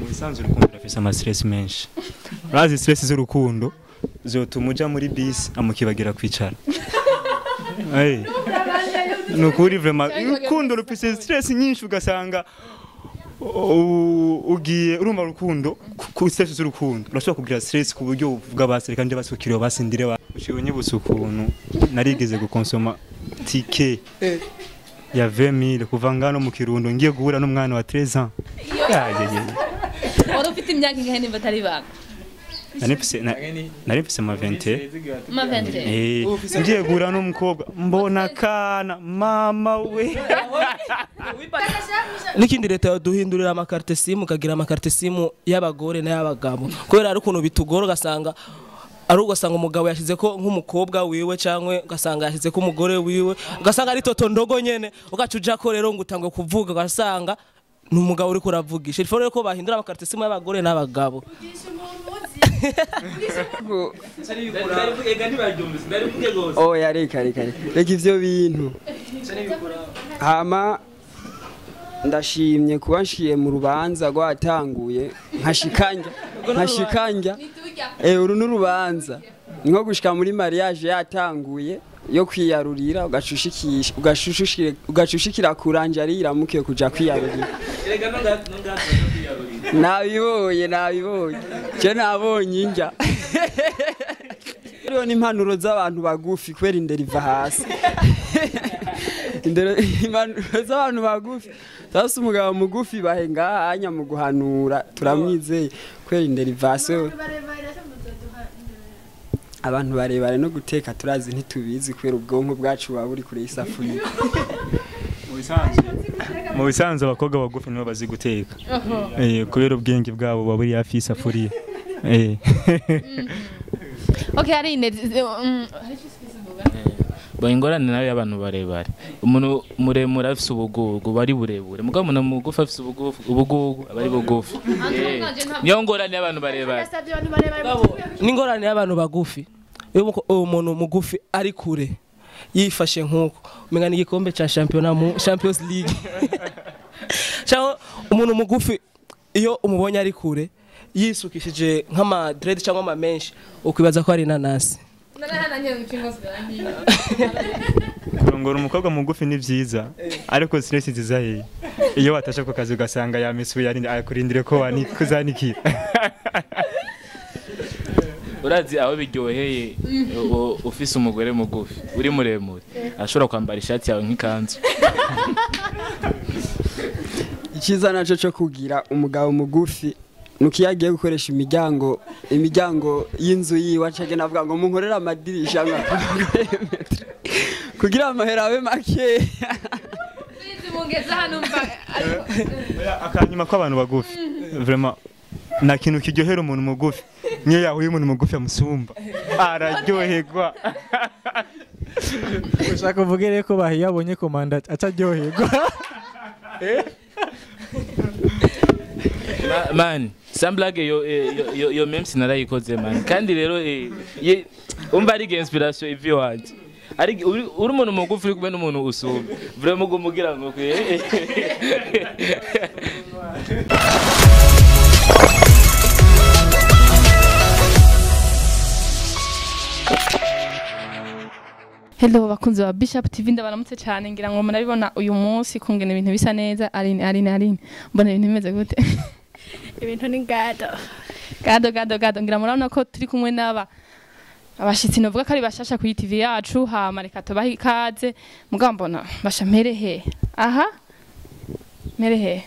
Mu bisanzwe urukundo rurafise ama stress menshi. Urazi stress z'urukundo zotuma uja muri bisi amukibagira kwicara. Hey. Nukuri vraiment urukundo rufise stress nyinshi, ugasanga ugiye urumva urukundo ku stress z'urukundo urashobora kugira stress ku buryo uvuga basi reka nje basukiriwe basindire ba uciye unyibutsa ukuntu narigeze gukonsoma tike ya 20,000 kuva ngano mu Kirundo ngiye guhura n'umwana wa 13 ans. Yageye. Wari ufite imyaka ingahe nimba atari ibanga? Nari mfise ma 20. Ma 20. Eh, ngiye guhura n'umukobwa mbona kana mama we. N'ikindi, leta yaduhindurira ama carte SIM, ukagira ama carte SIM y'abagore n'ay'abagabo, kubera hari ukuntu bitugora, ugasanga ari ugasanga umugabo yashyize ko nk'umukobwa wiwe, cyangwa ugasanga yashyize ko umugore wiwe, ugasanga ari toto ndogo nyene, ugaca uja ko rero ngo utangwe kuvuga, ugasanga ni umugabo uriko uravugisha. Il faut rero ko bahindura ama carte SIM y'abagore n'abagabo. Oya, reka reka reka reka ivyo bintu. Hama ndashimye kuba nshiye mu rubanza rwatanguye nkashikanja nkashikanja. Uru n'urubanza ni nko gushika muri mariage yatanguye yo kwiyarurira, ugacushikisha ugacushikira kuranja ari iramukiye kuja kwiyarurira. Nabibonye, nabibonye, je nabonye injya. Hariho n'impanuro z'abantu bagufi, kubera indero iva hasi. Indero, impanuro z'abantu bagufi. Sasa umugabo mugufi bahe ngahanya mu guhanura, turamwizeye kubera indero iva hasi. Abantu barebare no guteka turazi ntitubizi, kubera ubwonko bwacu buba buri kure y'isafuriya. Mu bisanzwe abakobwa bagufi nibo bazi guteka. Kubera ubwenge bwabo buba buri hafi y'isafuriya. Okay, Aline, hari icyo usize uvuga? Bo ingorane nayo y'abantu barebare, umuntu muremure afise ubugugu aba ari burebure, mugabo umuntu mugufi afise ubugugu aba ari bugufi. Niyo ngorane y'abantu barebare. N'ingorane y'abantu bagufi, iyo umuntu mugufi ari kure yifashe nk'uko umenga ni igikombe ca championnat mu Champions League, cyangwa umuntu mugufi iyo umubonye ari kure yisukishije nk'ama dread cyangwa ama mèches, ukwibaza ko ari inanasi. Kurongora umukobwa mugufi ni vyiza, ariko stress ziza hehe iyo watashe ku kazi ugasanga yamisuye ari akurindire ko wakuzanikira? Urazi aho biryoheye ufise umugore mugufi, uri muremure, ashobora kwambara ishati yawe nk'ikanzu. Icyiza nacyo cyo kugira umugabo mugufi nuko iyo agiye gukoresha imiryango y'inzu yiwe aca agenda avuga ngo munkorere amadirisha kugira amahera abe makeya. Mungeze hano mva. Akanyuma kw'abantu bagufi, vraiment nta kintu kiryohera umuntu mugufi niyo yahuye umuntu mugufi amusumba, araryoherwa. Ushaka uvuge rero ko bahiye abonye komanda acaryoherwa? Man, sans blague, yo même sinarayikoze man. Kandi rero umva ari inspiration ivi wanje, ari uri umuntu mugufi uri kumwe n'umuntu usumba, vraiment ugumugira ngo kwe. Hello bakunzi ba Bishop TV, ndabaramutse cyane. Ngira ngo murabibona uyu munsi kungena ibintu bisa neza. Aline, Aline, Aline, mbona ibintu bimeze gute? Ibintu ni gado. Gado gado gado. Ngira murabona ko turi kumwe n'aba abashitsi novuga ko ari bashasha kuri TV yacu. Hama reka tubahe ikaze. Mugabo mbona basha mpere he aha, mpere he?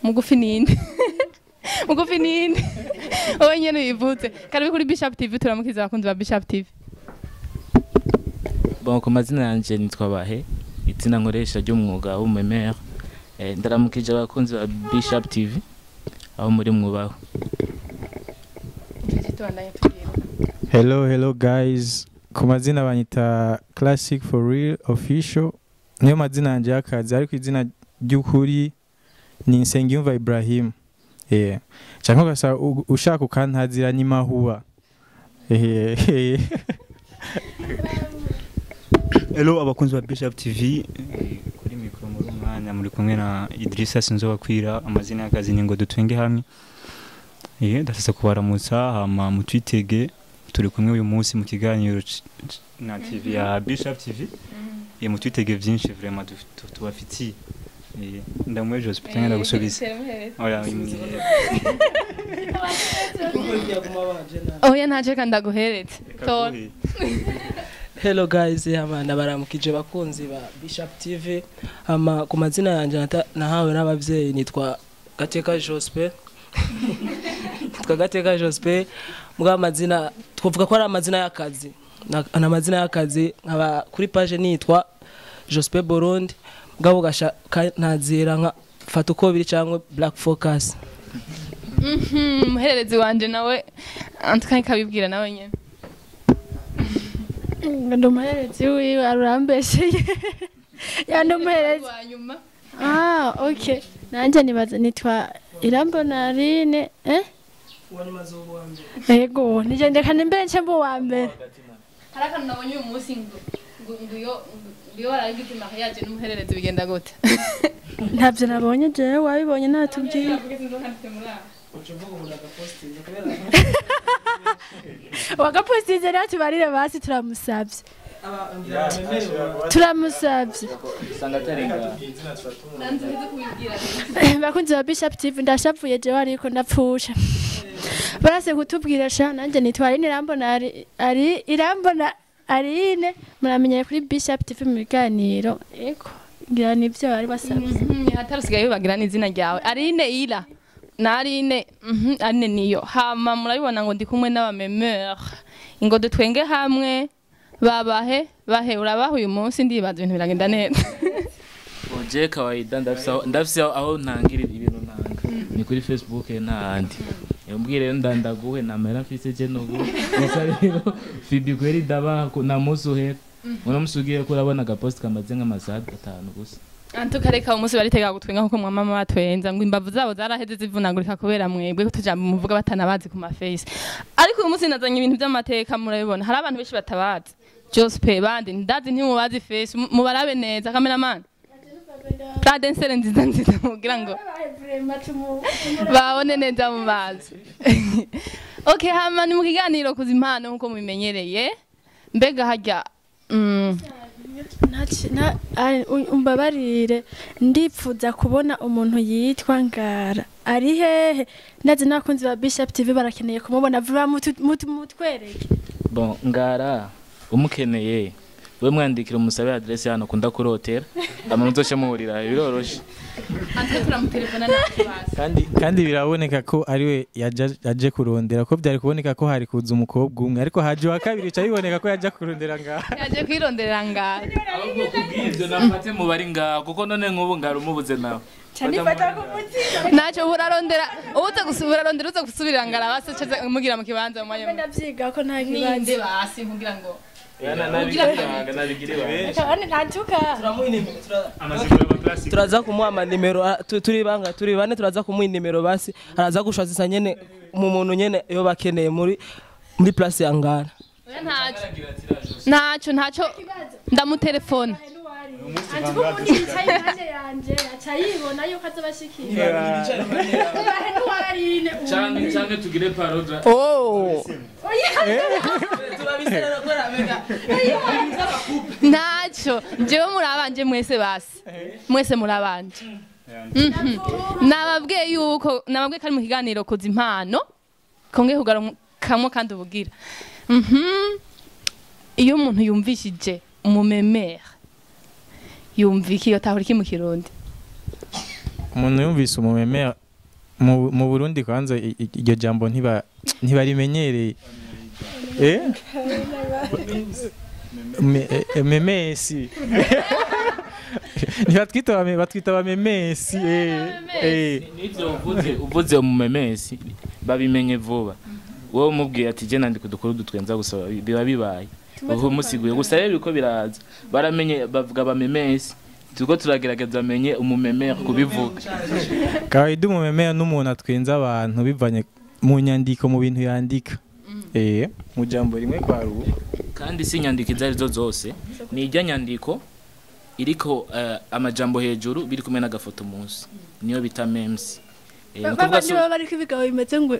Mugufi ninde? Mugufi ninde? Wowe nyene wivutse. Karibu kuri Bishop TV, turamukiza abakunzi ba Bishop TV. Bon, ku mazina yanje nitwa Bahe, izina nkoresha ry'umwuga w'umemere. Ndaramukije abakunzi ba Bishop TV aho muri mwubaho. Tubandanye tubwira. Hello, hello guys, ku mazina banyita Classic for Real Official, niyo mazina yanje y'akazi, ariko izina ry'ukuri ni Nsengiyumva Ibrahim, yeah. Cyangwa ugasa ushaka ukantazira ni Mahuba. Hello abakunzi ba Bishop TV, kuri mikoro muri umwanya. Mwanya muri kumwe na Idrissa Sinzobakwira, amazina y'akazi ni ngo dutwenge hamwe. Ndasasa kubaramutsa hama mutwitege, turi kumwe uyu munsi mu kiganiro na TV ya Bishop TV. Mutwitege byinshi vraiment tubafitiye. Ndamwe Joseph cyangwa ndagusubiza. Oya, oya ntacyo kandi ndaguheretse. Tora. Hello guys, abana baramukije bakunzi ba Bishop TV. Ama ku mazina yanje nahawe n'abavyeyi nitwa Gateka Jospe. Nitwa Gateka Jospe. Mbwa amazina twovuga ko ari amazina y'akazi. Na amazina y'akazi nkaba kuri page nitwa Jospe Burundi. Mugabo gasha ntazira nka fata uko biri cyangwa Black Focus. Muhererezi wanje nawe antuka kabibwira nawe nyene. Ngo umuhererezi wiwe arambesheye. Ya ndumuhererezi. Ah, okay. Nanje nibaza nitwa Irambona Aline, eh? Ego, nije ndekana imbere nce mbo wa mbere. Hari akantu nabonye uyu munsi ngo ngo waragize mariage n'umuhererezi bigenda gute? Ntavyo nabonye jewe, wabibonye natubwiye. Wagapostinze natubarire basi turamusavye. Turamusavye. Bakunzi ba Bishop TV ndashavuye jewe ariko ndapfusha. Barase kutubwira sha nanje nitwa Aline Irambona ari Irambona Aline, muramenyeye kuri Bishop TV mu biganiro. Ego, ngira nivyo bari basavye. Hatarusigaye bagira n'izina ryawe. Aline Ira. Na Aline, Aline niyo. Hama murabibona ngo ndi kumwe n'abamemeur. Ingo dutwenge hamwe babahe bahe urabaha uyu munsi ndibaza ibintu biragenda neza. Oje kawaida ndafise aho ntangira ibintu ntanga. Ni kuri Facebook n'ahandi. Umbwire ndandaguhe namera mfise je nogu. Gusa rero Fibi kweri ndabaha na munsi uhera. Uno munsi ugiye ko urabona agapost kamaze nk'amasaha 5 gusa. Antuka reka umunsi baritega gutwenga nkuko mwamama batwenza ngo imbavu zabo zaraheze zivunagurika kubera mwebwe tujamba muvuga batanabazi ku maface. Ariko uyu munsi nazanye ibintu by'amateka murabibona. Hari abantu benshi batabazi. Jospe bandi ndazi ntimubazi face, mubarabe neza cameraman. Pradensere nziza nziza mugira ngo babone neza mubazi. Okay, hama ni mu kiganiro kuza impano nkuko mubimenyereye. Mbega harya umbabarire ndipfuza kubona umuntu yitwa Ngara ari hehe? Ndazi nakunzi ba Bishop TV barakeneye kumubona vuba, mutwereke. Bon, Ngara umukeneye we mwandikira umusabe adresse hano kunda kurotera ama muzoshe muhurira biroroshe. Ante turamutelefona nawe. Kandi biraboneka ko ariwe yaje kurondera, ko byari kuboneka ko hari kuza umukobwa umwe ariko haje wa kabiri ca biboneka ko yaje kurondera Ngara. Yaje kwirondera Ngara. Ahubwo kubw'ivyo nafate mu bari ngaho kuko none nk'ubu Ngara umubuze nawe. Canifata kumutima. Naco burarondera uza gusubira rondera uza gusubira Ngara base mugira mu kibanza mu mwanya. Ndavyiga ko nta kibanza. Ninde basi kugira ngo Turaza kumuha amanimero turi banga turi bane, turaza kumuha inimero basi araza gushazisa nyene mu muntu nyene iyo bakeneye muri place ya Ngara. Ntacyo ntacyo ndamutelefone. Ati umuntu yicaye impande yanje aca yibona yuko azabashikira. Canke canke tugire parodra. Oh. Ntacyo jewe murabanje mwese basi. Mwese murabanje. Nababwiye yuko nababwiye kari mu kiganiro kuza impano konge kugarukamwo kandi ubugira. Iyo umuntu yumvishije umumemere yumva iki yotahura iki mu Kirundi? Umuntu yumvise umumemere mu Burundi kwanza iryo jambo ntibarimenyereye. Memesi. Ntibatwita batwita abamemesi. Nivyo uvuze umumemesi babimenye vuba. Wowe umubwiye ati je nandika udukuru dutwenza gusa biba bibaye. Ubu musiguye gusa rero biko biraza. Baramenye bavuga abamemesi. Tuko turagerageza amenye umumemere kubivuga. Kawaida umumemere n'umuntu atwenza abantu bivanye mu nyandiko mu bintu yandika. Mu jambo rimwe kwa rubu. Kandi si nyandiko izo arizo zose, ni ijya nyandiko Iriko amajambo hejuru biri kumwe n'agafoto munsi, niyo bita memes. Ni ukuvuga Babandi baba bariko ibigabo bimeze ngo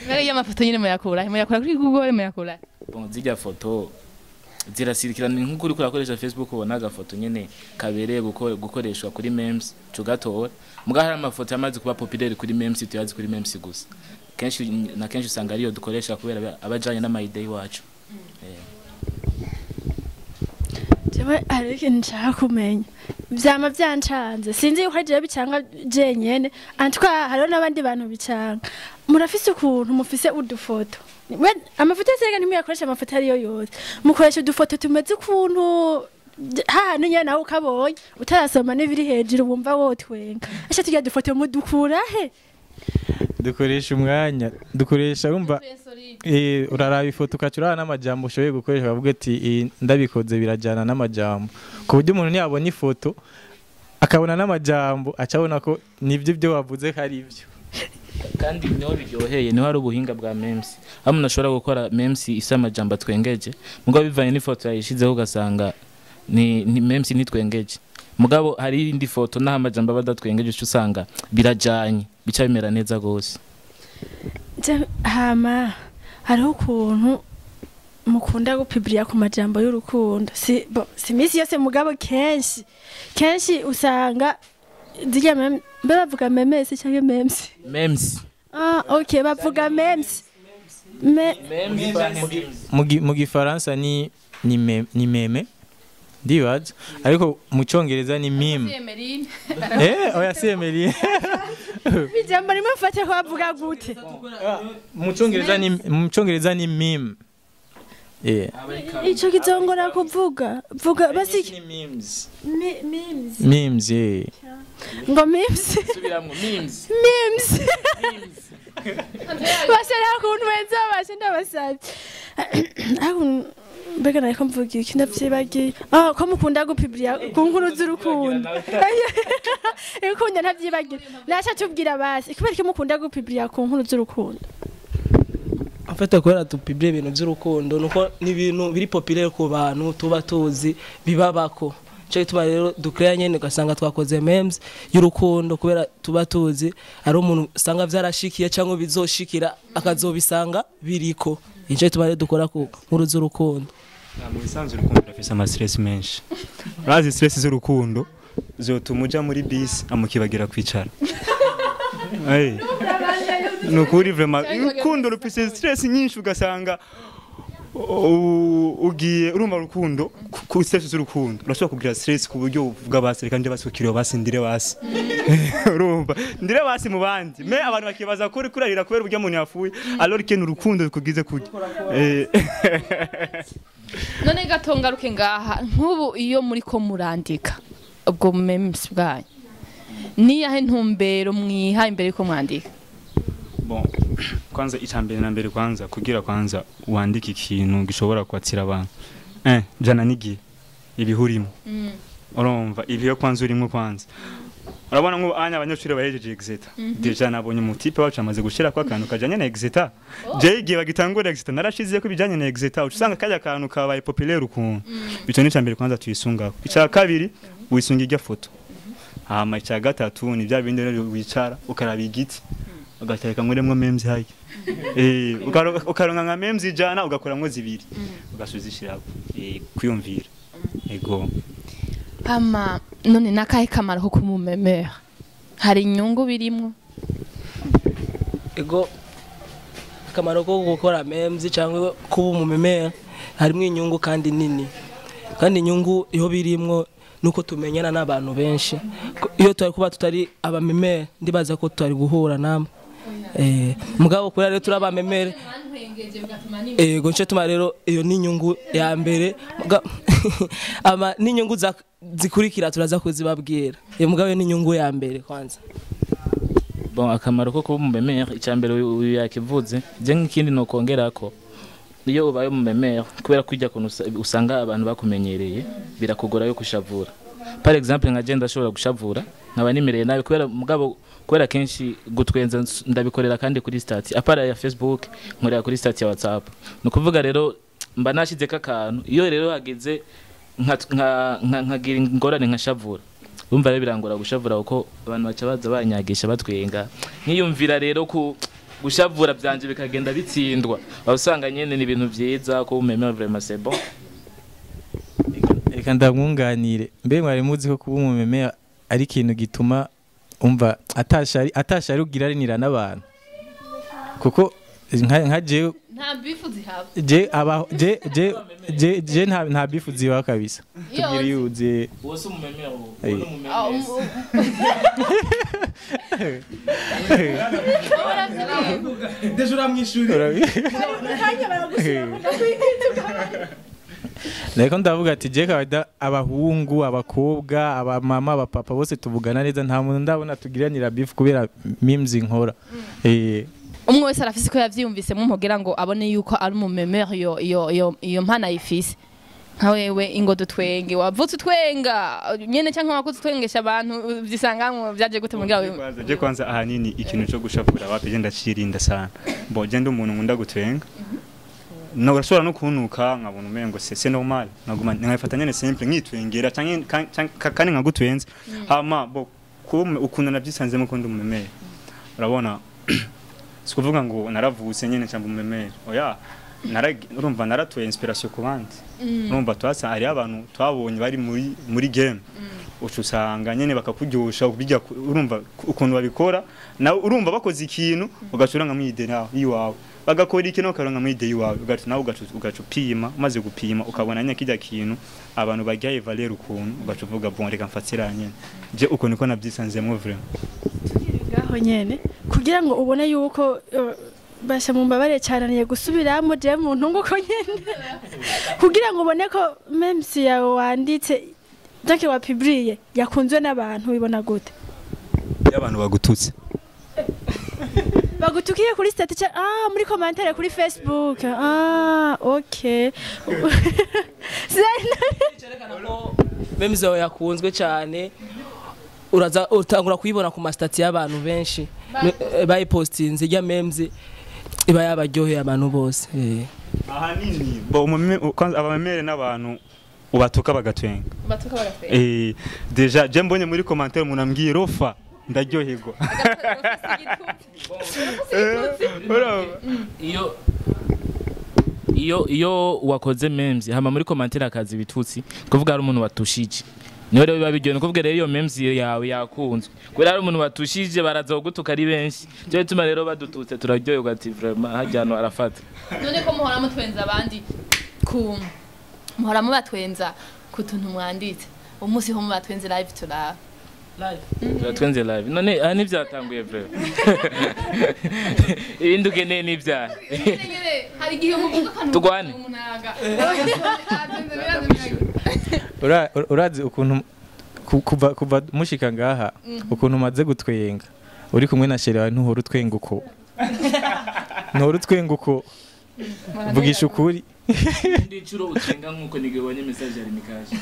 Mbere y'amafoto nyine muyakura kuri Google, muyakura? Bon, zirya foto zirasirikira, ni nk'uko uriko urakoresha Facebook ubona agafoto nyene kabereye gukoreshwa kuri memes tugatora. Muga hari amafoto yamaze kuba populaire kuri memes, tuyazi kuri memes gusa. Kenshi na kenshi usanga ariyo dukoresha kubera abajanye n'ama idées iwacu. Jewe hari ikintu nshaka kumenya, vyama vyancanze, sinzi yuko ari jewe bicanga jenyene, antwa hariho n'abandi bantu bicanga. Murafise ukuntu mufise udufoto. We amafoto yose rega ntimuyakoresha, amafoto ariyo yose mukoresha udufoto tumeze ukuntu hahantu nyene nawe ukabonye utarasoma n'ibiri hejuru wumva wotwenga. Asha, turya dufoto mudukura he? Dukoresha umwanya dukoresha, wumva, uraraba ifoto ukaca uraba n'amajambo ushoboye gukoresha, ukavuga ati: "Iyi ndabikoze birajyana n'amajambo", ku buryo umuntu ntiyabona ifoto akabona n'amajambo aca abona ko nibyo ibyo wavuze ko ari ibyo. Kandi niho biryoheye, niho hari ubuhinga bwa memes, aho umuntu ashobora gukora memes isa amajambo atwengeje, mugabo bivanye n'ifoto yayishizeho ugasanga ni memes ntitwengeje, mugabo hari indi foto n'aho amajambo aba adatwengeje uca usanga birajanye, bica bimera neza gose. Hama hariho ukuntu mukunda gupibiriya ku majambo y'urukundo, si bo, si iminsi yose, mugabo kenshi kenshi usanga zirya mbe bavuga memes cyangwa memes? Memes. Ah, okay, bavuga memes me. Memes canke memes. Mu gifaransa ni meme ndibaza, ariko mu cyongereza ni meme. Oya, si Emeline. Ijambo rimwe mfate ko bavuga gute? Mu cyongereza ni meme. Ico kizongora kuvuga vuga basi. Ni memes. Memes. Memes, yeah. Ngo memes. Subiramwo: memes. Memes. Bashara kuntu wenza bashe, ndabasabye. Ariko mbega nariko mvuga iki? Ndavyibagiye. Ah, ko mukunda gupibiriya ku nkuru z'urukundo. Urukundo ntavyibagiye, nasha tubwira basi kubera iki mukunda gupibiriya ku nkuru z'urukundo? En fait, kubera dupibire ibintu by'urukundo nuko ni ibintu biri populaire ku bantu tuba tuzi bibabako. Cyo gituma rero ducrea nyene ugasanga twakoze memes y'urukundo, kubera tuba tuzi ari umuntu usanga vyarashikiye cyangwa bizoshikira akazobisanga biriko. Ico gituma rero dukora ku nkuru z'urukundo. Mu bisanzwe urukundo rurafise ama stress menshi. Urazi stress z'urukundo zotuma uja muri bisi amukibagira kwicara. Hey. Ni ukuri, vraiment urukundo rufise stress nyinshi, ugasanga ugiye urumva urukundo ku stress z'urukundo urashobora kugira stress ku buryo uvuga basi reka nje basi kukiriyo basi ndire basi, urumva, ndire basi mu bandi, mais abantu bakibaza ko uri kurarira kubera uburyo umuntu yapfuye, alors que ni urukundo rukugize kurya. None gato ngaruke ngaha, nk'ubu iyo muri ko murandika ubwo memes bwanyu, niyahe ntumbero mwiha imbere yuko mwandika? Bon, kwanza icambere na mbere, kwanza kugira kwanza wandike ikintu gishobora kwatira abantu, jana n'igihe ibihurimo, urumva, ibiyo kwanza urimo. Kwanza urabona nk'ubu anya abanyeshuri bahejeje exétat, déjà nabonye umutipe wacu amaze gushira kwa akantu kajanye na exétat. Je igihe bagitangura exétat narashize ko ibijanye na exétat, uca usanga kajya akantu kabaye populaire ukuntu. Ico ni icambere kwanza tuyisungako. Icya kabiri wisunga irya foto. Hama icya gatatu ni bya bindi rero wicara ukaraba igiti ugatereka nguremwo memes hake, ukaronka nka memes 100 ugakoramwo zibiri ugasuzishirako, kwiyumvira ego. Hama none nakahe kamaro ko kumumemera? Hari inyungu birimwo? Ego, akamaro ko gukora memes cyangwa kuba umumemera harimo inyungu kandi nini, kandi inyungu iyo birimwo nuko tumenyana n'abantu benshi. Iyo twari kuba tutari abamemere ndibaza ko tutari guhura namwe. Mugabo kubera rero turi abamemere, ego, nce tuma rero iyo ni inyungu ya mbere. Ama n'inyungu zikurikira turaza kuzibabwira. Iyo mugabo ni inyungu ya mbere kwanza. Bon, akamaro ko kuba umumemere, icya mbere uyu yakivuze. Je nk'ikindi nokongera ko iyo ubaye umumemere, kubera kwijya kuntu usanga abantu bakumenyereye, birakugora yo kushavura. Par exemple nka je ndashobora gushavura nkaba nimereye nabi kubera, mugabo kubera kenshi gutwenza ndabikorera kandi kuri statut à part ya Facebook, nkorera kuri statut ya WhatsApp. Ni ukuvuga rero mba nashizeko akantu, iyo rero hageze Nkagira ingorane nkashavura. Urumva rero birangora gushavura kuko abantu baca baza banyagisha batwenga, nkiyumvira rero ku gushavura byanje bikagenda bitsindwa. Aho usanga nyene ni ibintu vyiza ko umeme, vraiment c'est bon. Reka ndamwunganire. Mbe mwari muzi ko kuba umumeme ari ikintu gituma umva atashari atashari ugiranira n'abantu? Kuko nka jewe Nta beef zihaba. Je aba je je je je nta beef ziba kabisa. Iyo Tubwire yuze. Uwo si umumeme, uwo Eh. ni umumeme. Ah, Deje uramwishuri. Nariko ndavuga ati je kawaida abahungu, abakobwa, abamama, abapapa bose tuvugana neza, nta muntu ndabona tugiranira beef kubera memes nkora. Umwe wese arafise ko yavyiyumvise kugira ngo abone yuko ari umumemere, iyo mpana ayifise. Nka wewe, ingo dutwenge, wavutse utwenga nyene canke wakuze utwengesha abantu, vyisangamwo vyaje gute mugira wewe? Kwanza je, kwanza ahanini ikintu cyo gushavura wapi, je ndacirinda sana. Bo je ndi umuntu nkunda gutwenga. No urashobora no kuntuka nkabona umengo c'est normal, nkaguma nkabifata nyene simple, nkitwengera canke kandi nkagutwenza. Hama bo kuba ukuntu navyisanzemo ko ndi umumemere, urabona, si kuvuga ngo naravutse nyene cyangwa umumemere, oya. Urumva naratoye inspiration ku bandi. Urumva twasa hariho abantu twabonye bari muri game, uca usanga nyene bakakuryosha bijya urumva ukuntu babikora nawe, urumva bakoze ikintu ugacura nka mu idée nawe iwawe, bagakora ikintu ukaronka mu idée iwawe, ugaca nawe ugaca upima. Umaze gupima ukabona nyene kijya kintu abantu bagiye valeur ukuntu, ugaca uvuga: "Bon, reka mfatira nyene." Je uko niko navyisanzemo vraiment. Ngaho nyene kugira ngo ubone yuko basha mumbabare cyane gusubiramo je mu ntungu ko nyene kugira ngo ubone ko memes yawe wanditse donc wapubliye yakunzwe n'abantu, ubibona gute? Iyo abantu bagututse. Bagutukiye kuri statut muri commentaire kuri Facebook? Ah, okay. Memes yawe yakunzwe cyane, uraza utangura kuyibona ku ma statuts y'abantu benshi bayipostinze. Ijya memes iba yabaryoheye abantu bose. Ahanini bo kwanza abamemere n'abantu ubatuka bagatwenga. Batuka bagatwenga. Déjà je mbonye muri commentaire umuntu ambwiye rofa, ndaryoherwa. Urumva? Iyo wakoze memes hama muri commentaire akaza ibitutsi, kuvuga hari umuntu watushije, niho rero biba biryoheye. Ni kuvuga rero iyo memes yawe yakunzwe kubera hari umuntu watushije, baraza kugutuka ari benshi. Cyo gituma rero badututse turaryoherwa, ati vraiment hajya hantu arafata. None ko muhora mutwenza abandi, ku muhora mubatwenza ku tuntu mwanditse, umunsi ho mubatwenze live turaba. Turatwenze live none aha ntivyatanguye vraiment, ibindi ukeneye n'ibyaha. Hari igihe umuvuga akantu Tugwane. umuntu Urazi ukuntu kuva mushika ngaha ukuntu umaze gutwenga uri kumwe na chéri wawe, ntuhora utwenga uko, ntuhora utwenga uko, vugisha ukuri. Ndi inshuro utwenga nkuko nigibonye message ya Mikaje.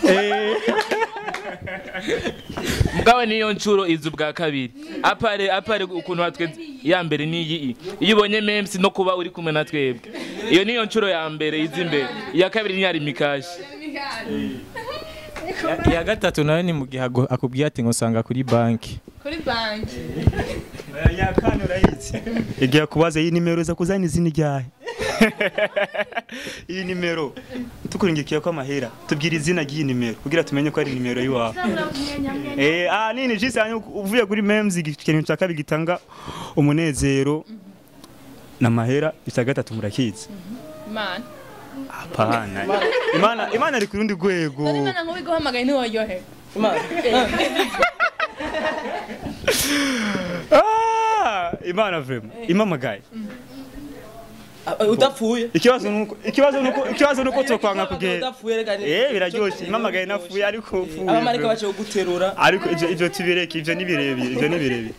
Mugabo niyo nshuro izu bwa kabiri apare ukuntu watwenze ya mbere niyi. Iyo ubonye memes no kuba uri kumwe na twebwe, iyo niyo nshuro ya mbere izi imbere. Iya kabiri ni yari Mikaje. Iya gatatu nawe ni mu gihe akubwiye ati ngo usanga kuri banki. Kuri banki. Ya kane urayizi, igiye kubaza iyi nimero za kuzana izina ryahe, iyi nimero tukuringikiye ko amahera, tubwira izina ry'iyi nimero kugira tumenye ko ari nimero y'iwawe. Nini jisi hanyuma uvuye kuri memes, ikintu cya kabiri gitanga umunezero na mahera, icya gatatu murakizi. Imana. Hapana, Imana, Imana ari ku rundi rwego. None Imana nkubi guhamagaye ntiworyoherwa? Imana. Ah, Imana vraiment imamagaye. Udapfuye. Ikibazo nuko tokwanga kugenda. Udapfuye reka Biraryoshe imamagaye napfuye, ariko upfuye. Abamarika baje kuguterura. Ariko ivyo tubireke, ivyo ni birebire, ivyo ni birebire.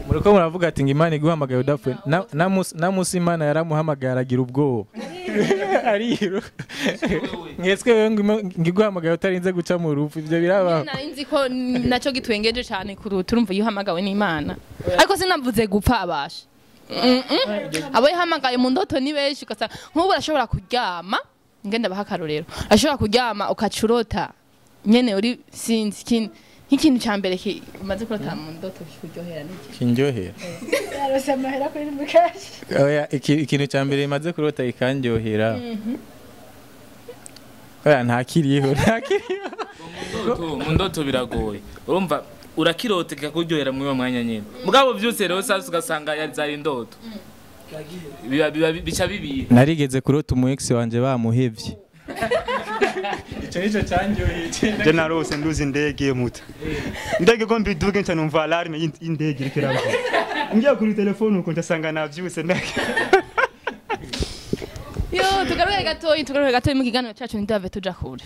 Muriko muravuga ati ngo Imana iguhamagaye udapfuye. Na Musa Imana yaramuhamagaye aragira ubwoba ariruka. Mweswe wewe ngo iguhamagaye utarinze guca mu rupfu, ivyo birabaho? Nari nzi ko naco gitwengeje cyane kuruta. Urumva iyo uhamagawe n'Imana, ariko sinavuze gupfa abasha. Abo yahamagaye mu ndoto ni benshi, ugasanga nk'ubu urashobora kuryama. Ngenda baha akarorero, ashobora kuryama ukacurota nyene uri sinzi ikintu, nk'ikintu ca mbere umaze kurota mu ndoto kikuryohera niki? Kindyohera? Yarose amahera kuri Lumicash. Oya, ikintu cya mbere maze kurota ikandyohera, oya, ntakiriho, ntakiriho. Mu ndoto biragoye, urumva urakirota kikakuryohera muri uwo mwanya nyine, mugabo vyose rero sasa ugasanga zari indoto, biba bica bibiha. Narigeze kurota umu ex wanje bamuhevye, ico nico candyoheye. Je narose nduzi indege muta indege ko mbiduge, nca numva alarme y'indege iriko iravuga, ngiye kuri telefone uko ndasanga navyuse ndege. Yo, tugaruke gatoyi, tugaruke gatoyi mu kiganiro cyacu, ntidave tuja kure.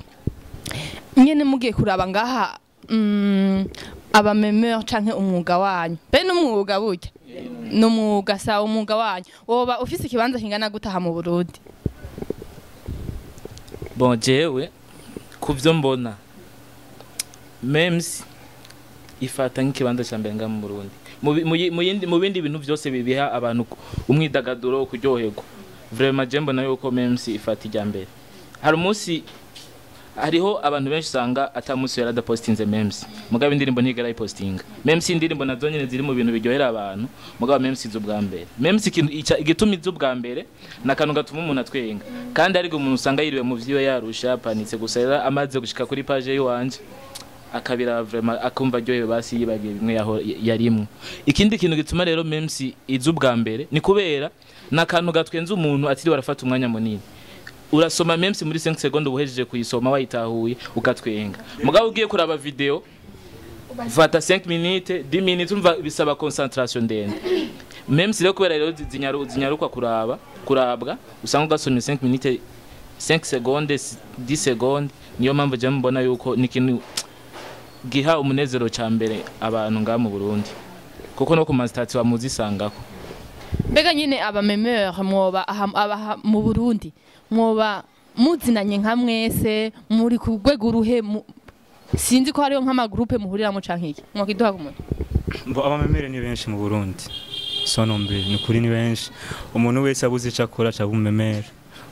Nyene mugiye kuraba ngaha, abamemeur canke umwuga wanyu, be n'umwuga burya n'umwuga, sawa, umwuga wanyu woba ufise ikibanza kingana gutaha mu Burundi? Bon, jewe kuvyo mbona, memes ifata nk'ikibanza cya mbere ngaha mu Burundi mu bindi bintu byose bibiha abantu umwidagaduro, kuryoherwa. Vraiment je mbona yuko memes ifata ijya mbere. Hari umunsi, hariho abantu benshi usanga ata munsi yari adapostinze memes, mugabo indirimbo ntigera ayipostinga. Memes, indirimbo nazo nyene ziri mu bintu biryohera abantu, mugabo memes izo ubwa mbere. Memes ikintu igituma izo ubwa mbere ni akantu gatuma umuntu atwenga, kandi ariko umuntu usanga yiriwe mu vyiwe yarusha, yapanitse, gusa rero amaze gushika kuri page yiwanje akabira, vraiment akumva aryohewe, basi yibagiye bimwe yaho yarimwo. Ikindi kintu gituma rero memes iza ubwa mbere ni kubera ni akantu gatwenza umuntu atiriwe arafata umwanya munini. Urasoma memes muri 5 secondes, uhejeje kuyisoma wayitahuye, ukatwenga. Mugabo ugiye kuraba video, fata 5 minutes, 10 minutes, umva bisaba concentration ndende. Memes rero kubera rero zinyarukwa kuraba kurabwa, usanga ugasomye 5 minutes, 5 secondes, 10 secondes. Niyo mpamvu je mbona yuko ni ikintu giha umunezero ca mbere abantu ngaha mu Burundi, kuko no ku ma statuts wamuzisangako. Mbega nyine abamemeur mwoba abaha mu Burundi mwoba muzinanye nka mwese, muri ku rwego uruhe? Sinzi ko hariho nk'amagroupe muhuriramo canke iki, mwakiduha ku muntu. Mbo abamemere ni benshi mu Burundi, sonombe ni kuri ni benshi. Umuntu wese abuze ico akora aca umumemere,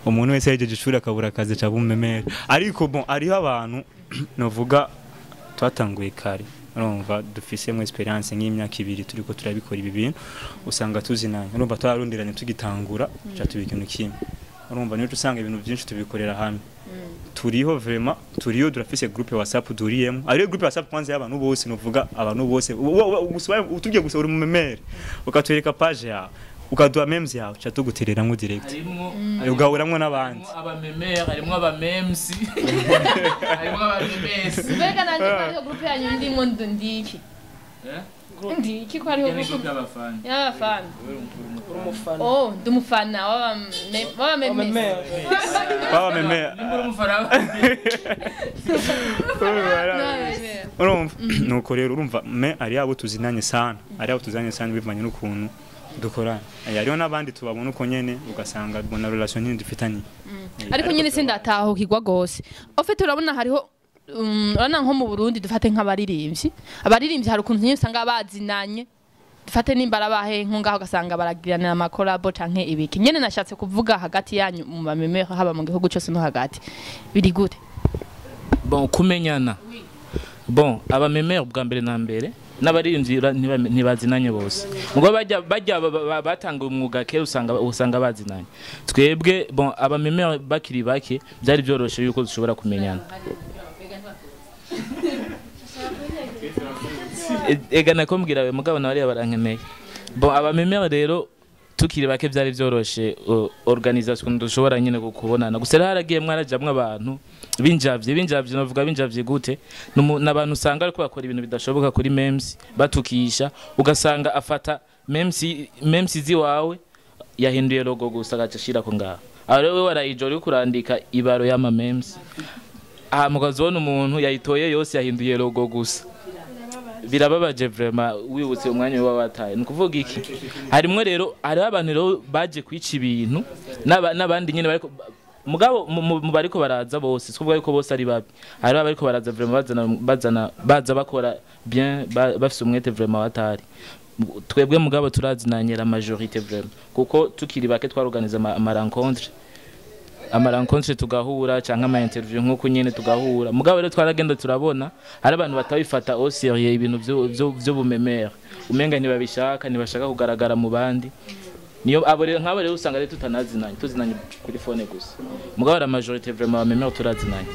umuntu wese yahejeje ishuri akabura akazi aca umumemere. Ariko bon, hariho abantu novuga twatanguye kare, urumva dufisemo experience nk'imyaka 2 turiko turabikora ibi bintu, usanga tuzinanye, urumva twararundiranye tugitangura, ca tuba ikintu kimwe. Urumva niyo usanga ibintu byinshi tubikorera hamwe. Turiho vraiment, turiho, turafise groupe WhatsApp duriyemo. Ariyo groupe WhatsApp kwanza y'abantu bose, novuga abantu bose. Gusa utugiye gusa uri mu memere, ukatwereka page yawe, ukaduha memes yawe, ca tugutereramwo direct. Harimwo ugahuramwo n'abandi. Abamemere, harimwo abamemes, harimwo abamemesi. Mbega nanje ko hariho groupe yanyu ndimwo, ndiki? Eh? Ndiki ko hariho Ni groupe groupe y'abafana. Y'abafana? Umufana. Oh, ndi umufana w'abamemesi. Baba memere. Nimba uri umufana. Urumva nuko rero, urumva me ari abo tuzinanye sana, ari abo tuzinanye sana bivanye n'ukuntu dukorana. Hariho n'abandi tubabona uko nyene, ugasanga bona relation nyene dufitanye. Ariko nyine sindatahukirwa gose. Au fait urabona hariho urabona nko mu Burundi, dufate nk'abaririmbyi, abaririmbyi hari ukuntu nyine usanga bazinanye, dufate nimba arabahe nko ngaho, ugasanga baragiranira amacollabo canke ibiki. Nyene nashatse kuvuga hagati yanyu mu bamemere, haba mu gihugu cyose no hagati, biri gute? Bon, kumenyana, bon, abamemere bwa mbere na mbere n'abaririmbyi ntibazinanye bose. Mugabo bajya batanga umwuga kera, usanga bazinanye. Twebwe, bon, abamemere bakiri bake, byari byoroshe yuko dushobora kumenyana. Ega nakumbwira we mugabo nawe barankeneye. Bon, abamemere rero tukiri bake byari byoroshe organisation dushobora nyine kukubonana. Gusa rero haragiye mwarajamwe abantu binjavye, navuga binjavye gute? N'abantu usanga ariko bakora ibintu bidashoboka kuri memes, batukisha, ugasanga afata memes ziwawe, yahinduye logo gusa, agaca ashirako ngaho. Aho rero wewe warayijora uriko urandika ibaro y'ama memes, aha mukazibona umuntu yayitoye yose, yahinduye logo gusa. Birababaje vraiment, wibutse umwanya uba wataye. Ni ukuvuga iki? Harimwo rero, hariho abantu rero baje kwica ibintu n'abandi nyine bariko, mugabo mu bariko baraza bose sikuvuga yuko bose ari babi. Hariho abariko baraza vraiment bazana baza bakora bien, bafise umwete vraiment watari. Twebwe mugabo turazinanye la majorité vraiment, kuko tukiri bake twaorganiza ama rencontre. Ama rencontre tugahura canke ama interview nkuko nyene tugahura. Mugabo rero twaragenda turabona hari abantu batabifata au sérieux ibintu vyo bumemere, umenga ntibabishaka, ntibashaka kugaragara mu bandi. Niyo abo rero, nk'abo rero usanga rero tutanazinanye, tuzinanye kuri phone gusa. Mugabo la majorité vraiment bamemere turazinanye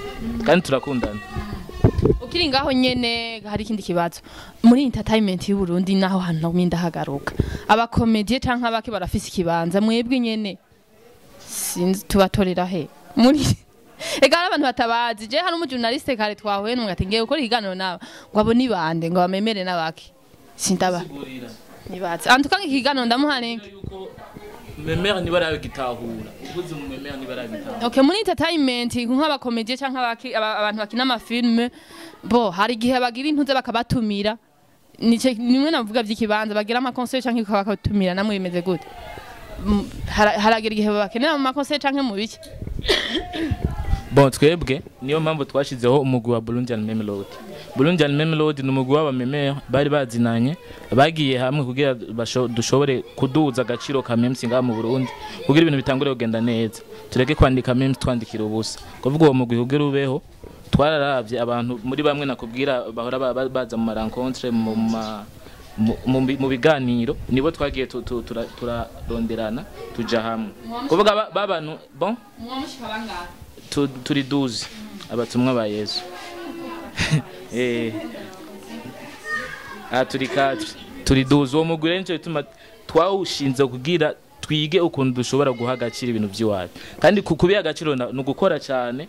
kandi turakundana. Ukiri ngaho nyene, hari ikindi kibazo muri entertainment y'u Burundi, naho hantu nagumye ndahagaruka. Aba comédien canke abaki barafise ikibanza, mwebwe nyene sinzi tubatorera he muri ega hari abantu batabazi. Je hari umu journaliste kare twahuye numwe ati ngiye gukora ikiganiro nawe, ngo abo ni bande, ngo bamemere n'abaki, sindaba nibaze antuka ikiganiro ndamuha link. Memere ntibarabigitahura, uvuze mu memere ntibarabitahura. Okay, muri entertainment nk'aba comédien canke abaki abantu bakina ama film, bo hari igihe bagira intuze bakabatumira. Nice nimwe navuga vy'ikibanza, bagira ama concert canke bakabatumira. Namwe bimeze gute? Haragera igihe bakenera mu ma concert canke mu biki? Bon, twebwe niyo mpamvu twashizeho umugwi wa Burundian Memelody. Burundian Memelody ni umugwi w'abamemere bari bazinanye, bagiye hamwe kugira dushobore kuduza agaciro ka memes ngaha mu Burundi, kugira ibintu bitangure kugenda neza, tureke kwandika memes twandikira ubusa. Kuvuga uwo mugwi kugira ubeho, twararavye abantu muri bamwe nakubwira bahora baza mu ma rencontre, mu biganiro, nibo twagiye turaronderana tuja hamwe. Kuvuga babantu bon Mwamushika bangahe? Turi 12 abatumwa ba Yesu. Ah, turi 4, turi 12. Uwo mugwi rero nico gituma twawushinze, kugira twige ukuntu dushobora guha agaciro ibintu by'iwacu. Kandi kubiha agaciro ni ugukora cyane,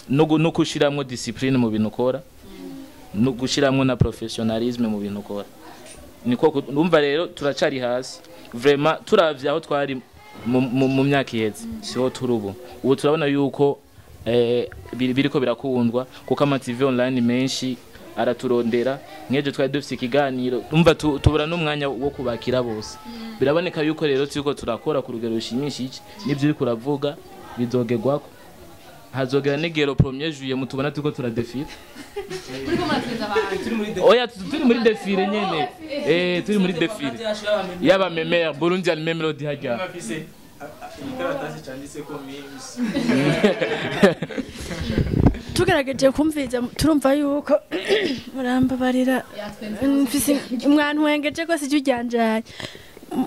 no gushiramwo discipline mu bintu ukora, no gushiramwo na professionnalisme mu bintu ukora. Niko numva rero turacari hasi vraiment. Turavye aho twari mu myaka iheze siho turi ubu. Ubu turabona yuko biriko birakundwa, kuko ama TV online menshi araturondera. Nk'ejo twari dufise ikiganiro, umva tubura n'umwanya wo kubakira bose. Biraboneka yuko rero turiko turakora ku rugero rushimishije. N'ivyo uriko uravuga bizogerwako, hazogera n'igero premier juillet mutubona turiko turadefira. Uriko murateza abantu? Oya, turi muri défilé nyene, turi muri défilé y'aba memere Burundi al Memelody hajya. Bafise igikaratasi cyanditseko memes. Tugerageje kumviriza, turumva yuko, murambabarira, mfise mwantwengeje rwose ijwi ryanjaye.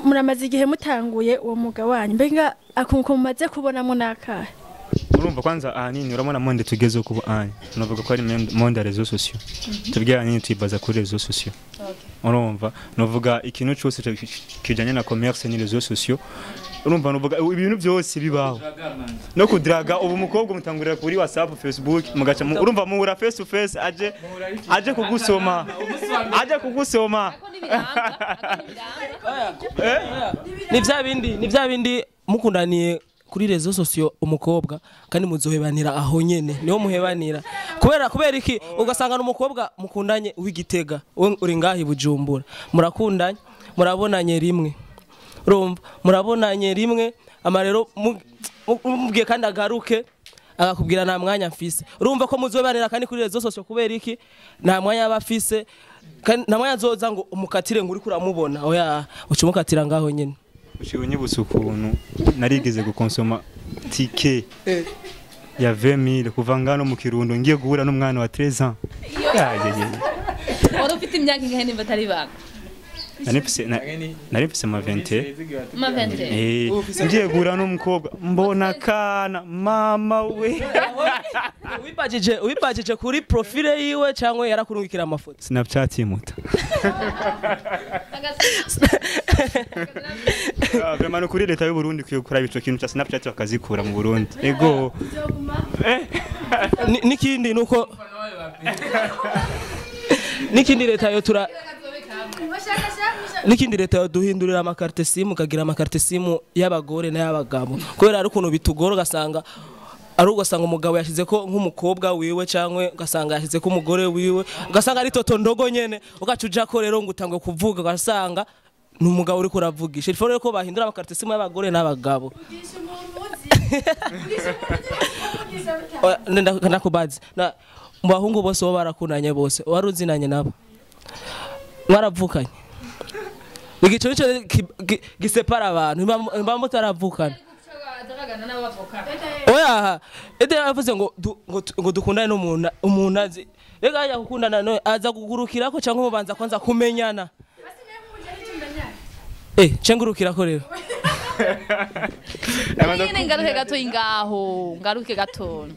Muramaze igihe mutanguye uwo mwuga wanyu, mbega akunko mumaze kubonamo n'akahe? Urumva kwanza ahanini urabona monde tugeze kubu anya tunavuga ko ari monde ya réseaux sociaux. Tubwira ahanini tuyibaza kuri réseaux sociaux. Urumva nuvuga ikintu cyose kijanye na commerce ni réseaux sociaux. Urumva nuvuga ibintu byose bibaho no kudraga. Ubu umukobwa mutangurira kuri WhatsApp, Facebook, mugaca urumva muhura face to face, aje kugusoma, aje kugusoma. Ni vya bindi mukundaniye kuri réseaux sociaux umukobwa, kandi muzohebanira aho nyene niho muhebanira. Kubera iki? Ugasanga n'umukobwa mukundanye w'Igitega, we uri ngaho i Bujumbura, murakundanye, murabonanye rimwe, urumva murabonanye rimwe, ama rero mubwiye kandi agaruke, akakubwira nta mwanya mfise. Urumva ko muzobanira kandi kuri réseaux sociaux. Kubera iki? Nta mwanya aba afise, kandi nta mwanya azoza ngo umukatire ngo uriko uramubona. Oya, uca umukatira ngaho nyene. Uciye unyibutsa ukuntu narigeze gukonsoma tike ya 20000 kuva ngano mu Kirundo ngiye guhura n'umwana wa 13 ans. Ya, ya, ya. Wari ufite imyaka ingahe nimba atari ibanga? Nari mfise ma 20. Ma 20. Ngiye guhura n'umukobwa mbona kana mama we. Wibajije kuri profile yiwe cyangwa yarakurungikira amafoto? Snapchat imuta. Ah, vraiment kuri leta y'u Burundi kwiye kuraba ico kintu ca Snapchat bakazikura mu Burundi. Ego. N'ikindi nuko n'ikindi leta yo tura n'ikindi leta yo duhindurira ama carte SIM, ukagira ama carte SIM y'abagore n'ay'abagabo, kubera hari ukuntu bitugora, ugasanga ari ugasanga umugabo yashize ko nk'umukobwa wiwe, cyangwa ugasanga yashize ko umugore wiwe, ugasanga ari toto ndogo nyene, ugaca uja ko rero ngo utangwe kuvuga, ugasanga ni umugabo uriko uravugisha. Il faut rero ko bahindura ama carte SIM y'abagore n'abagabo. Oya, ndakubaza na mu bahungu bose bo barakundanye bose wari uzinanye nabo, mwaravukanye? Igico nico gisepara abantu, mba mutaravukana. Oya, ede yavuze ngo ngo dukundane n'umuntu umuntu azi. Rega ajya gukundana nawe aza kugurukirako cyangwa mubanza kwanza kumenyana. Cengurukirako rero. Nyine ngaruke gato ingaho, ngaruke gato.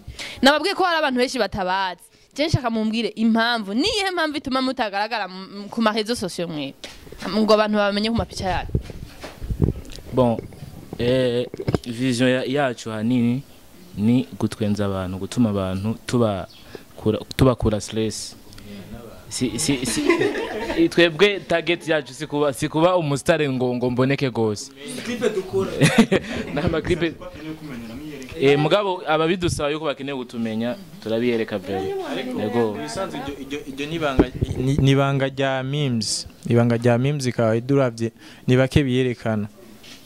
Nababwiye ko hari abantu benshi batabazi. Je nshaka mumbwire impamvu, niyihe mpamvu ituma mutagaragara ku ma réseaux sociaux mwe? Ngo abantu babamenye ku mapica yanyu. Bon, vision yacu hanini ni gutwenza abantu, gutuma abantu tubakura stress. Si si si twebwe target yacu si kuba umustar ngo mboneke gose. Clip dukora. Nama clip mugabo ababidusaba yuko bakeneye gutumenya turabiyereka very. Yego. Ibisanzwe iryo nibanga nibanga rya memes, ibanga rya memes ikaba iduravye ni bake biyerekana.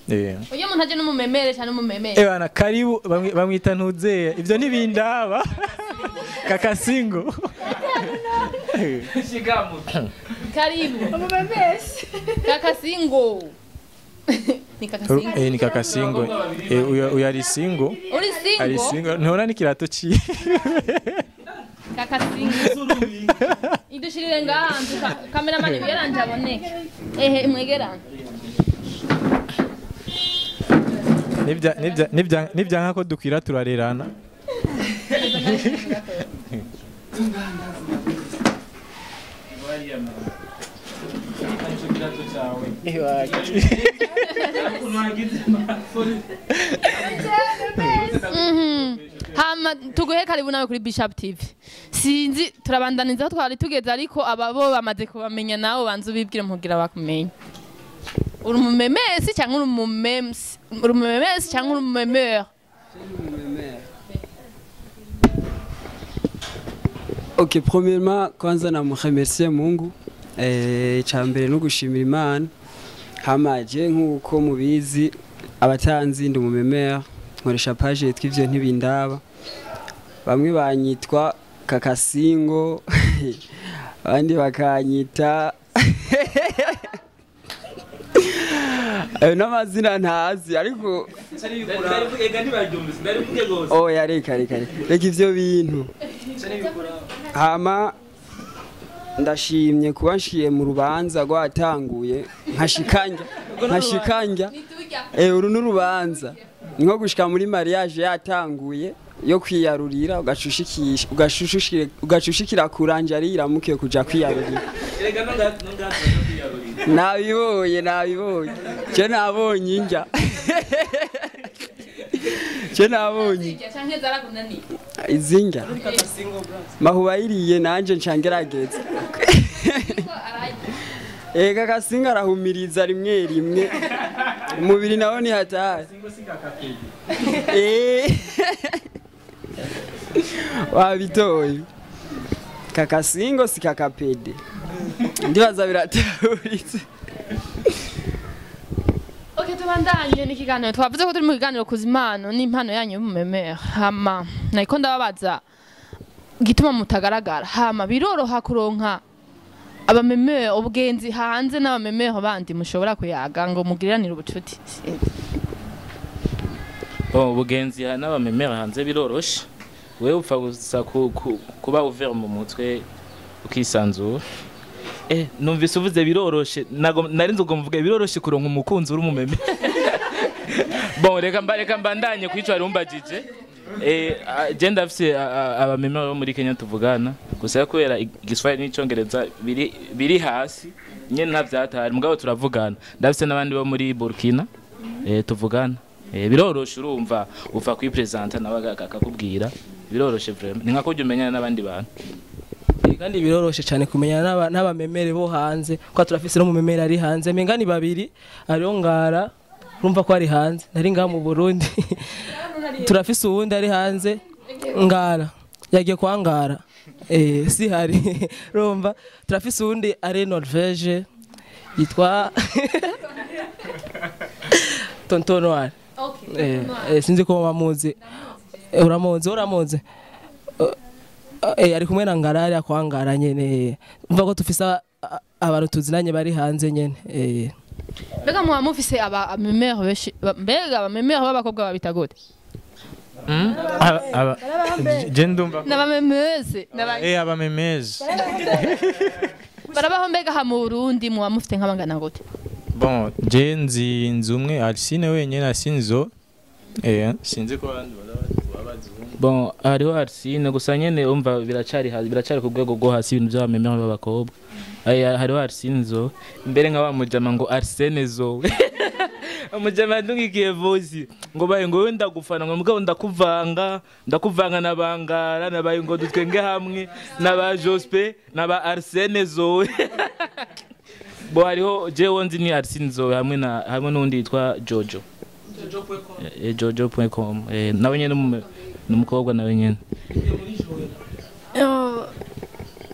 Uyo muntu aje n'umumemere cyane umumemere. Bana karibu bamwita ntuzeye ivyo nibindaba. Kakasingo. Shikamu. Karibu. Umumemesi. Kakasingo. Ni kakasingo. Ni kakasingo. Uyu ari singo. Uri singo? Ari singo. Ntona ni kirato ci. Kakasingo. Idushirire ngahantu cameraman yaranje aboneke. Ehe mwegerana. Nibya nkako dukwira turarerana. Hama tuguhe karibu nawe kuri Bishop TV. Sinzi turabandaniza aho twari tugeze ariko ababo bamaze kubamenya nawe banze ubibwire mugira bakumenye. Uri umumemesi cyangwa uri umumemsi? Uri umumemesi cyangwa uri umumemeur? Ok, premièrement kwanza namuremercier Mungu. Icambere no gushimira Imana. Hamaje nkuko mubizi abatanzi ndi umumemeur, nkoresha page yitwa ivyo ntibindaba. Bamwe banyitwa Kakasingo, abandi bakanyita ayo n'amazina ntazi ariko oya reka reka reka ivyo bintu. Hama ndashimye kuba nshiye mu rubanza rwatanguye nkashikanja uru n'urubanza ni nko gushika muri mariage yatanguye yo kwiyarurira ugashushikira kuranja ari iramukiye kuja kwiyarurira. Nabibonye je nabonye injya je nabonye izinjya mahuba yiriye nanje ncangerageza. Ega kasinga arahumiriza rimwe rimwe umubiri nawo ni hatari. Wabitoye kakasingo si kakapede ndibaza biratahuritse. Okay, tubandanye n'ikiganiro. Twavuze ko turi mu kiganiro kuzimano n'impano yanyu y'umumemere. Hama nariko ndababaza gituma mutagaragara. Hama biroroha kuronka abamemere ubugenzi hanze n'abamemere bandi mushobora kuyaga ngo mugiriranire ubucuti. Bon, ubugenzi n'abamemere hanze biroroshe. Wewe upfa gusa kuba ouvert mu mutwe ukisanzura. Numvise uvuze biroroshe, narinze ubwo mvuga biroroshe kuronka umukunzi uri umumeme. Bon, reka mbandanye kwico arumbagije. Je ndafise abameme bo muri Kenya tuvugana gusa kubera igiswahili n'icongereza biri hasi nyene ntavyatari mugabo turavugana. Ndafise n'abandi bo muri Burkina tuvugana. Biroroshe urumva uva kwipresenta nawe akakubwira biroroshe vraiment ni nka ko umenyana n'abandi bantu. Kandi biroroshe cyane kumenyana n'abamemere bo hanze kwa turafise no mumemere ari hanze menga ni babiri ariyo ngara urumva ko ari hanze nari ngaha mu Burundi. Turafise uwundi ari hanze ngara yagiye kwa ngara si hari urumva turafise uwundi ari Norvege yitwa Tonton Noir. Okay. Sinzi ko bamuzi. Uramuzi. Ari kumwe na ngara ari akwangara nyene. Umva ko tufisa abantu tuzinanye bari hanze nyene. Mbega muba mufise aba memere benshi, mbega aba memere b'abakobwa babita gute? Je ndumva n'abamemeze abamemeze barabaho. Mbega ha mu Burundi muba mufite nk'abangana gute? Bon, je nzi nzi umwe, Arsine wenyine, Arsine zo, sinzi ko abandi babazi. Bon, hariho Arsine gusa nyene, umva, biracari hasi, biracari ku rwego rwo hasi ibintu by'abamemere b'abakobwa. Aya, hariho Arsine zo mbere nka wa mujama ngo Arsene zo, umujama yandungikiye voice ngo baye ngo we ndagufana, ngo mugabo ndakuvanga, ndakuvanga na Bangara nabaye ngo dutwenge hamwe na ba Jospe na ba Arsene zo. Bo hariho jewe nzi ni Arsene zo hamwe na hamwe n'undi yitwa Jojo, jojo.com, nawe nyene n'umukobwa nawe nyene.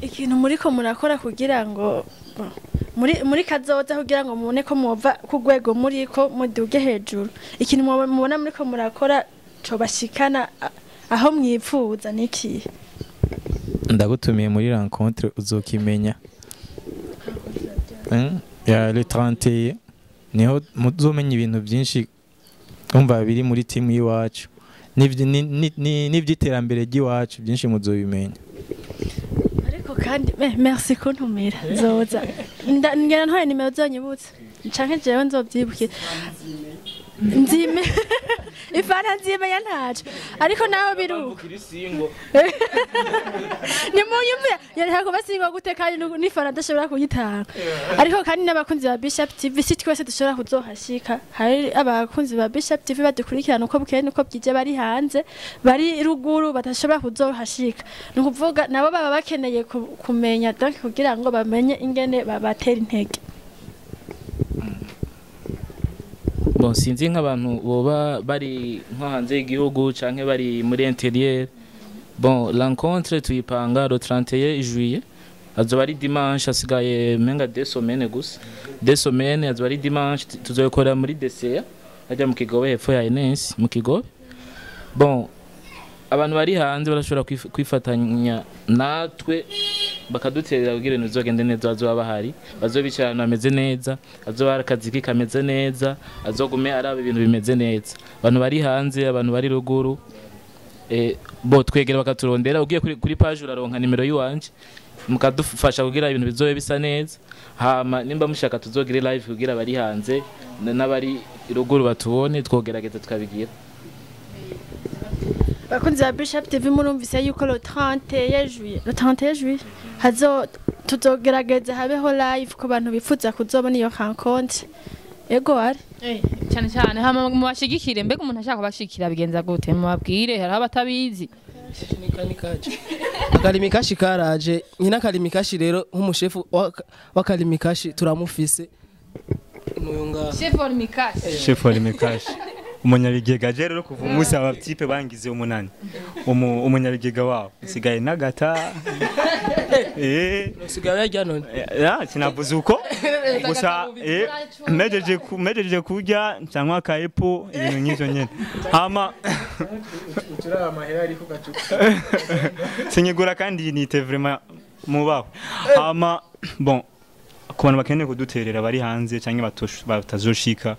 Ikintu muriko murakora kugira ngo muri kazoza, kugira ngo mubone ko muva ku rwego muriko muduge hejuru, ikintu mubona muriko murakora cobashikana aho mwipfuza niki? Ndagutumiye muri rencontre, uzokimenya. Ya le 31 niho muzomenya ibintu byinshi, umva, biri muri timu y'iwacu n'iby'iterambere ry'iwacu, byinshi muzobimenya. Ariko kandi merci kuntumira, nzoza. Ngira ntwaye nimero zonyibutse canke jewe nzovyibukira, nzime ifana, nzimenya ntaco. Ariko naho biruko nimunyumvira yareka kuba singo gute kandi n'ifana adashobora kuyitanga. Ariko kandi n'abakunzi ba Bishop TV, si twese dushobora kuzohashika. Hari abakunzi ba Bishop TV badukurikirana uko bukeye nuko bwije, bari hanze, bari ruguru, badashobora kuzohashika. Ni ukuvuga nabo baba bakeneye kumenya, donc kugira ngo bamenye ingene babatera intege. Bon, sinzi nk'abantu boba bari nko hanze y'igihugu canke bari muri intérieur. Bon, rencontre tuyipanga le 31 juillet, azoba ari dimanche, hasigaye menga 2 semaines gusa, 2 semaines, azoba ari dimanche. Tuzoyikorera muri DCA hajya mu Kigobe, hepfo ya Ines mu Kigobe. Bon, abantu bari hanze barashobora kwifatanya natwe bakaduterera kugira ibintu bizogende neza. Bazoba bahari, bazobicara ahantu hameze neza, azoba hari akaziki kameze neza, azogume araba ibintu bimeze neza. Abantu bari hanze, abantu bari ruguru, bo twegera bakaturondera. Ugiye kuri page uraronka nimero yiwanje, mukadufasha kugira ibintu bizobe bisa neza. Hama nimba mushaka tuzogire live kugira abari hanze n'abari ruguru batubone, twogerageza tukabigira. Bakunzi ba Bishop TV, murumvise yuko le 31 juillet, le 31 juillet hazo tuzogerageza habeho live ku bantu bifuza kuzobona iyo rencontre. Ego ari. Cyane cyane hama mubashigikire. Mbega umuntu ashaka kubashigikira bigenza gute? Mubabwire, hariho abatabizi. Akarimikashi karaje nyina, akarimikashi rero nk'umushefu w'akarimikashi turamufise n'uyu ngaha. Chef wa Mikashi. Chef wa Limekashi, umunyabigega. Je rero kuva umunsi aba type bangize umunani umunyabigega wabo, nsigaye nagata. Usigaye yarya none? Ya, sinavuze uko gusa, mejeje kurya cyangwa akaepo, ibintu nk'ivyo nyene. Hama uturaba amahera ariko gacupa. Sinyigura kandi nite vraiment mubaho. Hama bon, ku bantu bakeneye kuduterera bari hanze cyangwa batazoshika,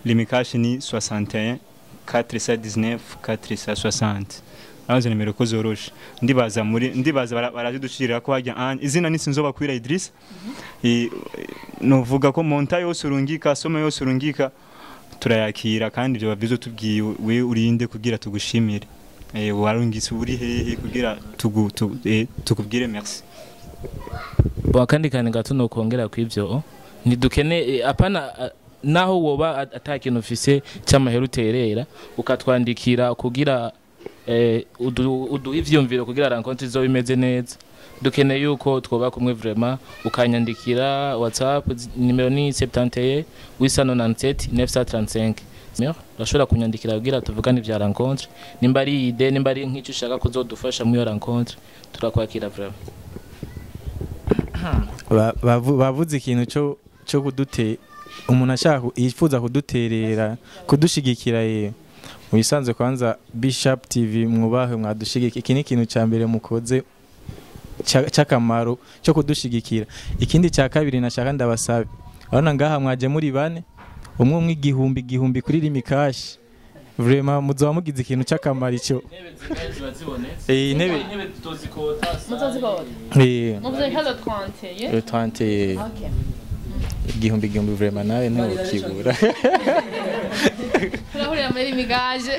Limikashi ni 61 419 460. Aho nimero ko zoroshe, ndibaza muri ndibaza barazidushirira ko hajya izina ni Sinzobakwira Idris. Novuga ko montant yose urungika, somme yose urungika, turayakira. Kandi ibyo babizo tubwiye we urinde kugira tugushimire, warungitse uri hehe kugira tukubwire merci. Bo akandi kantu gato nokongera kw'ivyo, ntidukene apana, naho woba ata kintu ufise cy'amahera uterera, ukatwandikira kugira uduhe ivyiyumviro kugira rencontre izobe imeze neza. Dukeneye yuko twoba kumwe vraiment. Ukanyandikira WhatsApp, nimero ni 71 897 935. Urashobora kunyandikira kugira tuvugane ivya rencontre, nimba ari idée, nimba ari nk'icyo ushaka kuzodufasha muri iyo rencontre, turakwakira vraiment. Bavuze ikintu cyo kudute umuntu ashaka yifuza kuduterera, kudushigikira ye mu bisanzwe. Kwanza Bishop TV mwubahe, mwadushigikira. Iki ni ikintu cya mbere mukoze cy'akamaro cyo kudushigikira. Ikindi cya kabiri nashaka ndabasabe, urabona ngaha mwaje muri bane, umwe umwe igihumbi igihumbi kuri Limikashi. Vraiment muzoba mugize ikintu c'akamaro ico. Intebe Muzozikota. Muvuze nka le 30. Le 30. Okay. Igihumbi igihumbi vraiment nawe ntiwokibura. Turahurira muri migaje.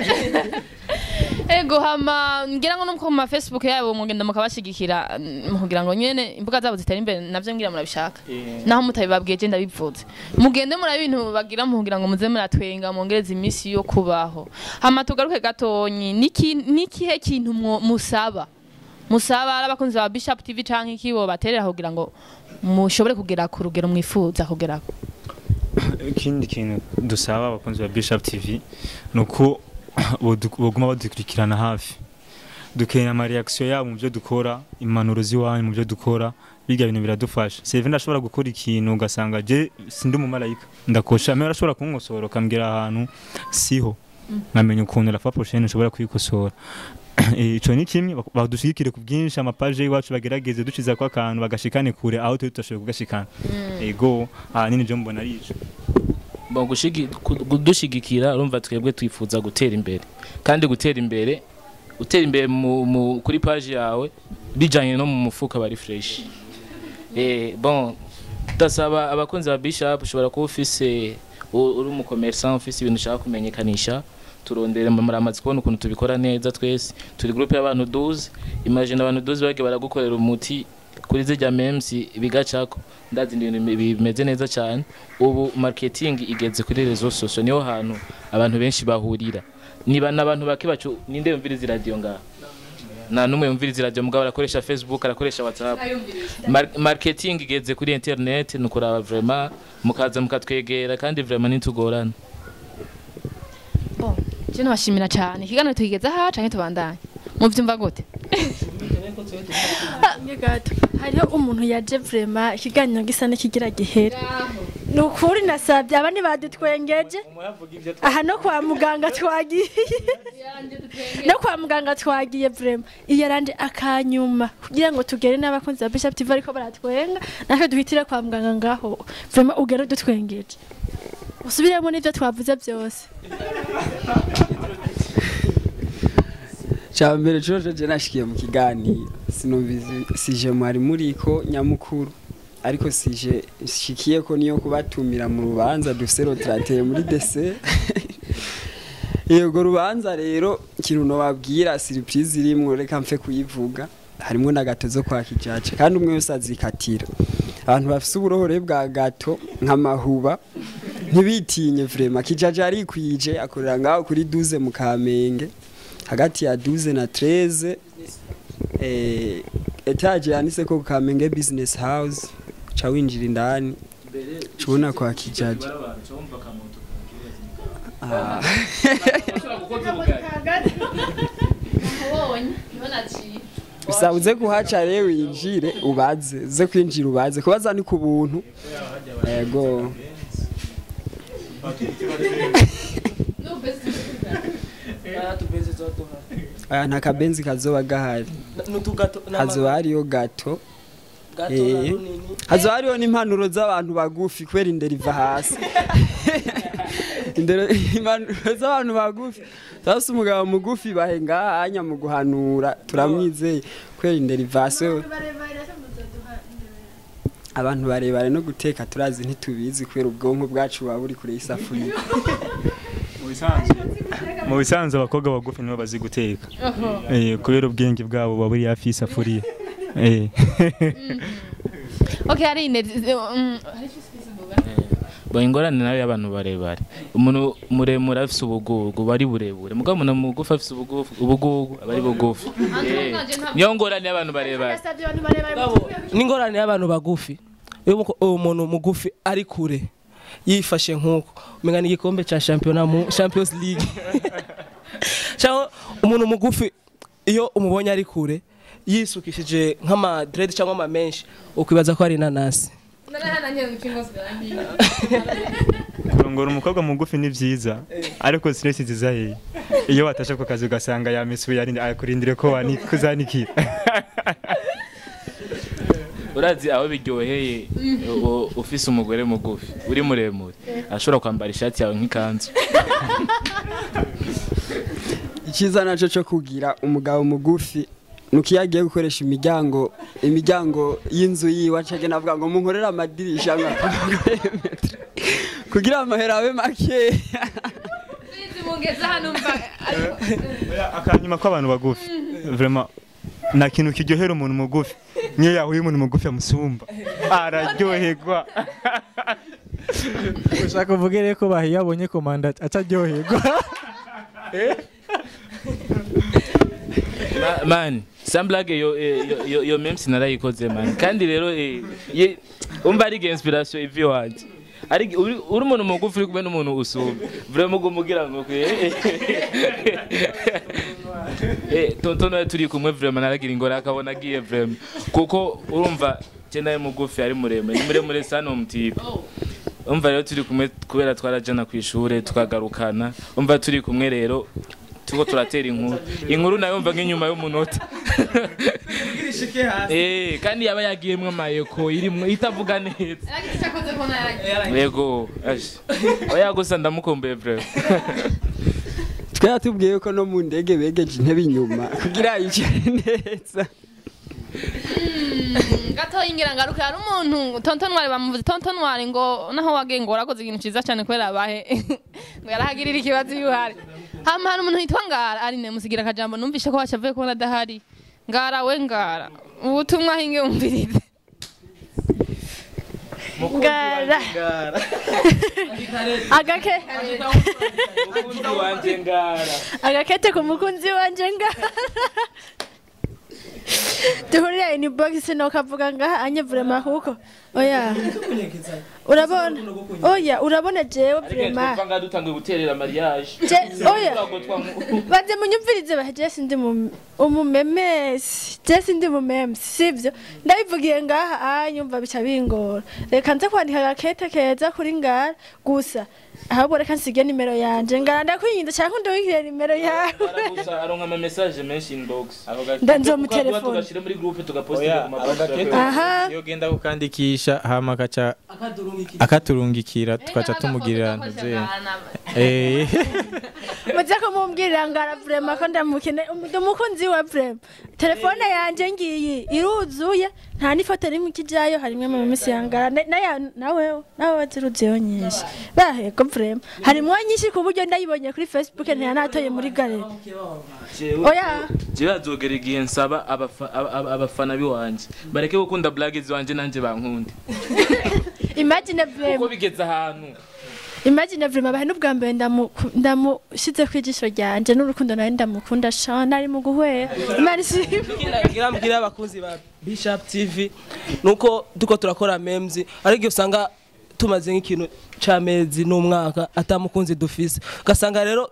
Ego hama ngira ngo no ku ma Facebook yabo mugenda mukabashigikira mukugira ngo nyene imbuga zabo zitera imbere navyo ngira murabishaka. Naho mutabibabwiye je ndabivuze. Mugende muri ibintu bagira mukugira ngo muze muratwenga mwongereze iminsi yo kubaho. Hama tugaruke gatonyi niki nikihe kintu musaba? Musaba abakunzi ba Bishop TV canke iki bo baterera kugira ngo mushobore kugera ku rugero mwifuza kugerako. Ikindi kintu dusaba abakunzi ba Bishop TV nuko boguma badukurikirana hafi, dukeneye ama reaction yabo mu byo dukora, impanuro z'iwanyu mu byo dukora, biga ibintu biradufasha. Seven ndashobora gukora ikintu ugasanga je sindi umumalayika ndakosha, mais arashobora kunkosora akambwira ahantu siho nkamenya ukuntu la fois prochaine nshobora kwikosora. Ico ni kimwe, badushigikire ku bwinshi amapaje y'iwacu bagerageze duciza kwa akantu bagashikane kure aho turi tudashoboye kugashikana. Ego ahanini je mbona ari ico. Bon, kudushigikira urumva twebwe twifuza gutera imbere, kandi gutera imbere utera imbere kuri page yawe bijanye no mu mufuka bari fresh. Bon, ndasaba abakunzi ba Bishop, ushobora kuba ufise uri umu commerçant ufise ibintu ushaka kumenyekanisha, turondere muramaze kubona ukuntu tubikora neza twese turi groupe y'abantu 12. Imagine abantu 12 bagiye baragukorera umuti kuri zijya memes bigacako, ndazi ibintu bimeze neza cyane. Ubu marketing igeze kuri réseaux sociaux, niho hantu abantu benshi bahurira. Niba n'abantu bake bacu ninde yumviriza radio ngaha? Nta numwe yumviriza radio, mugabo arakoresha Facebook, arakoresha WhatsApp. Marketing igeze kuri internet, nukuraba vraiment mukaza mukatwegera kandi vraiment ntitugorana. Bon, je nabashimira cyane. Ikiganiro tugigeze aha canke tubandanye? Muvyumva gute? Gato hariho umuntu yaje vraiment ikiganiro gisa n'ikigira gihera. Ni ukuri nasabye abandi badutwengeje aha no kwa muganga twagiye, no kwa muganga twagiye vraiment iyaranje akanyuma kugira ngo tugere n'abakunzi ba Bishop TV ariko baratwenga, natwe duhitire kwa muganga ngaho vraiment ugere dutwengeje usubiremo n'ivyo twavuze byose. Cyambere cyo je nashikiye mu kiganiro sinumvise sije mwari muriko nyamukuru, ariko sije shikiye ko niyo kubatumira mu rubanza dufise rotrateur muri DC. Yego rubanza rero ikintu no babwira surprise irimwo reka mfe kuyivuga, harimo na gato zo kwa kijaje kandi umwe wese azikatira. Abantu bafise uburohore bwa gato nk'amahuba ntibitinye vraiment, kijaje arikwije akorera ngaho kuri 12 mu Kamenge hagati ya 12 na 13, etage yanditse ko Kamenge Business House, ca winjira indani cubona kwa kijaje. Usabuze kuhaca rero winjire ubaze, uze kwinjira ubaze, kubaza ni ku buntu. Yego. Aya nta kabenzi kazoba gahari, hazoba hariyo gato, hazoba hariyo n'impanuro z'abantu bagufi kubera indero iva hasi. Indero impanuro z'abantu bagufi, tafise umugabo mugufi bahe ngaha anya mu guhanura turamwizeye kubera indero iva hasi. Abantu barebare no guteka turazi ntitubizi kubera ubwonko bwacu buba buri kure y'isafuriya. Mu bisanzwe abakobwa bagufi nibo bazi guteka kubera ubwenge bwabo buba buri hafi y'isafuriya. Okay, Aline, Bo ingorane nayo y'abantu barebare, umuntu muremure afise ubugugu bari burebure, mugabo umuntu mugufi afise ubugugu abari bugufi. Niyo ngorane y'abantu barebare. N'ingorane y'abantu bagufi, iyo umuntu mugufi ari kure yifashe nkuko umenga ni igikombe cha championnat mu Champions League. Cyangwa umuntu mugufi iyo umubonye ari kure yisukishije nk'ama dread cyangwa ama menshi ukwibaza ko ari inanasi. Kurongora umukobwa mugufi ni vyiza, ariko stress ziza he iyo watashe ku kazi ugasanga yamesuye akurindire ko wanikuzanikira. Urazi aho biryoheye ufise umugore mugufi uri muremure ashobora kwambara ishati yawe nk'ikanzu. Icyiza nacyo cyo kugira umugabo mugufi nuko iyo agiye gukoresha imiryango y'inzu yiwe acagenda avuga ngo munkorere amadirisha kugira amahera abe makeya. Akanyuma kw'abantu bagufi vraiment nta kintu kiryohera umuntu mugufi niyo yahuye umuntu mugufi amusumba araryoherwa. Ushaka uvuge rero ko bahiye abonye komanda ataryoherwa. Man, sans blague yo même sinarayikoze man. Kandi rero umva ari inspiration ivi wanje. Ari uri umuntu mugufi uri kumwe n'umuntu usumba. Vraiment gumugira ngo tonton nawe turi kumwe vraiment naragira ingora akabona agiye vraiment. Kuko urumva je nawe mugufi ari muremure, ni muremure sana umutipe. Umva rero turi kumwe kubera twarajana kwishure tukagarukana. Umva turi kumwe rero tuko turatera inkuru. Inkuru nayo mva nk'inyuma y'umunota. Kandi yaba yagiyemwe amayeko irimwe itavuga neza. Yego, aje. Oya gusa ndamukumbuye vraiment. Twe tubwiye ko no mu ndege begeje intebe inyuma kugira yicare neza. Gato ingira ngaruka hari umuntu Tonton Wari bamuvuze Tonton Wari ngo naho wagiye ngo warakoze ikintu ciza cyane kubera abahe ngo yarahagirira ikibazo iyo uhari. Hama hari umuntu yitwa Ngara ari ne musigira akajambo numvishe ko wacavuye kubona adahari. Ngara we Ngara ubutumwa hinge umvirize. Ngara agake wanje Ngara agakete ku mukunzi wanje Ngara duhurira inbox no kavuga ngaha anye vraiment kuko oya urabona oya urabona jewe vraiment ariko dutangiye guterera mariage oya baze munyumvirize baje sindi umumemesi je sindi mumemesi sivyo ndabivugiye ngaha anyumva bica bingora reka nze kwandika gakete keza kuri Ngara gusa ahubwo reka nsige nimero yanje Ngara ndakwinginze cyangwa ndabikire nimero yawe gusa aronka ama message menshi inbox ndanzo mu telefone tugashira muri groupe tugapostinga ku mapage. Aha iyo genda gukandikisha hama kaca akaturungikira tukaca tumugirira ntuze muze kumumbwirira Ngara vraiment ko ndamukene umukunzi wa vraiment telefone yanje ngiyi iruzuye nta n'ifoto rimwe ikijayo harimwe mu minsi ya Ngara nawe waziruzuyeho nyinshi bahego vraiment harimwo nyinshi ku buryo ndayibonye kuri Facebook ntiyanatoye muri galerie. Oya jewe azogera igihe nsaba abafana biwanje bareke gukunda blague ziwanje nanje bankunde. Imagine vraiment uko bigeze ahantu Imagine vraiment bahe n'ubwa mbere ndamushize kwijisho ryanje n'urukundo nari ndamukunda shana ari mu guhwera. Imana ishimwe. Ngira abakunzi ba Bishop TV nuko duko turakora memes ariko usanga tumaze nk'ikintu c'amezi n'umwaka atamukunzi dufise ugasanga rero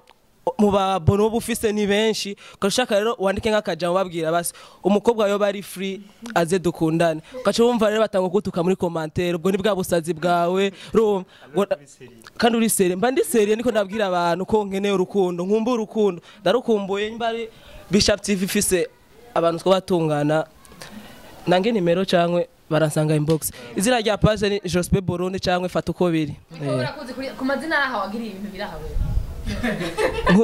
mu babono bufise ni benshi ukashaka rero wandike nk'akajambo babwira basi umukobwa yo bari free aze dukundane ugaca wumva rero batanga gutuka muri commentaire ubwo ni bwa busazi bwawe kandi uri sere mba ndi sere niko ndabwira abantu ko nkeneye urukundo nkumba urukundo ndarukumbuye mba ari Bishop TV ifise abantu twabatungana nange nimero cyangwe baransanga inbox izina rya page ni Jospe Burundi cyangwe fata uko biri ku mazina aho wagiriye ibintu birahawe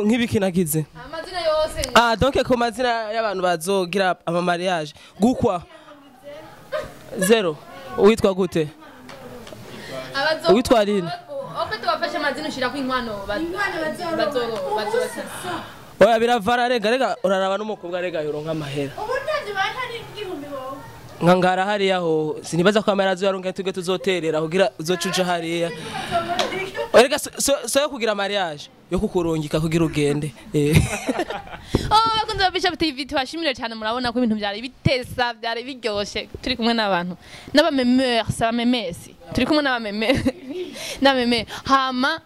nk'ibiki nagize amazina yose donc ku mazina y'abantu bazogira ama mariage gukwa zero witwa gute witwa Aline ofete wafashe amazina ushira ku inkwano bazoro oya biravara rega rega uraraba n'umukobwa rega yoronka amahera ubutanzi batari igihumbi wowe nka Ngara hariya ho sinibaza ko amahera azoyaronka tuge tuzoterera kugira uzocuja hariya erega so yo kugira mariage yo kukurungika kugira ugende. Oh bakunze ba Bishop TV tubashimire cyane murabona ko ibintu byari bitesa byari biryoshe turi kumwe n'abantu n'abamemeur s'abamemesi turi kumwe n'abameme n'abameme hama